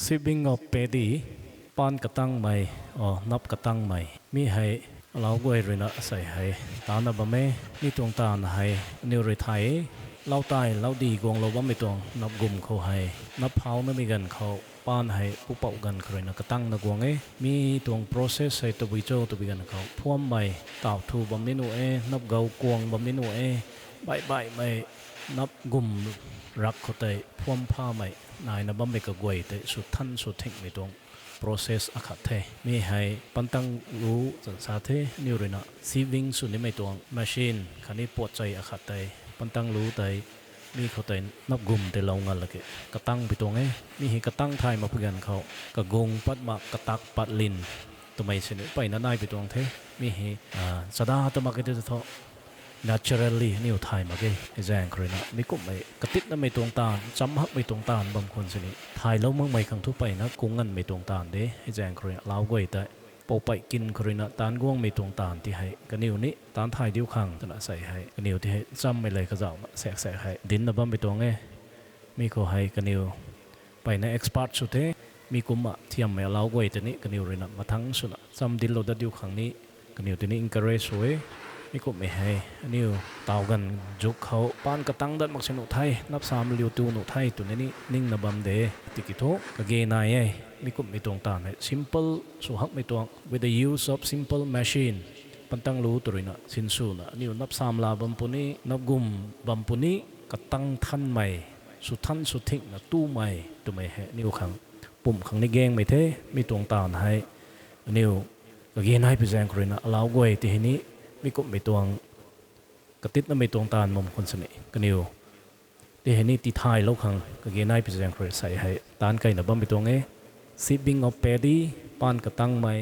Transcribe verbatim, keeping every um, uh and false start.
Sieving of paddy, paan katangmei, o, nap katangmei. Mi hei, alau guay ruina sei hei, tana bam e, mi tuang taanv hei, aniu rui thay e, lau tai, lau di guanglou bammei tuang, nap gum khou hei, nap phau namei ganv khou, paan hei, pupouh ganv khou ruina katangna guang e, mi tuang process hei tabui cho tabui ganv khou, phuammei, tau thu bam ni nuh e, nap gau kuang bam ni nuh e, baih baihmei, nap gum rak khou tei, phuam phamei, naina bammei kaguay tei, sw than sw thingmei tuang process akhat the. Mi hei, pantang lu zan sa the, aniu ruina, sieving sw nimei tuang machine, khatni puat chei akhat tei, pantang lu tei, mi khou tei nap gum tei lou nga lake, katang pi tuang e. Mi hei katang thay mak pi ganv khou, kagung pat mak, katak pat lin, twmei sini mpeyna nai pi tuang the. Mi hei, a, chada ta mak e tei thu, naturally aniu thay mak e, hei zaeng khou ruina. Mi kumhmei, katitnamei tuang taanv, cham hakmei tuang taanv bam khwan sini. Thaylou makmei khang thu mpeyna kung nganvmei tuang taanv de, hei zaeng khou ruina, alau guay tei. Poupei kin khou ruina, taanv guangmei tuang taanv ti hei, kaniw ni, taanv thay diu khang, twna sei hei, kaniw ti hei, chammei lei kazauhna, sek sek hei, dincna bammei tuang e. Mi khou hei, kaniw, mpeyna expert sw the, mi kumna, thiammei alau guay tei ni, kaniw ruina, mathang swna, cham dinclou dat diu khang ni, kaniw tei ni encourage sw e, mi kumhmei hei, aniu, taw ganv zuk khou, paan katang dat mak si nuh the, nap sam liu tu nuh the, twna ni, ningna bam de, tiki thu, kage nai e, mi kumhmei tuang taanv hei, simple, sw hakmei tuang, with the use of simple machine, pantang lu tw ruina, sinswna, aniu nap sam la bam puni, nap gum bam puni, katang thanmei, sw than sw thingna tumei, twmei hei, aniu khang, pumh khang ni gaengmei the, mi tuang taanv hei, aniu, kage nai pi zaeng khou ruina, alau guay ti hei ni, mi kumhmei tuang, katitnamei tuang taanv bam khwan sini, kaniw, ti hei ni tithaylou khang, kage nai pi zaeng khou rui sei hei, taanv keyna bammei tuang e, sieving of paddy, paan katangmei,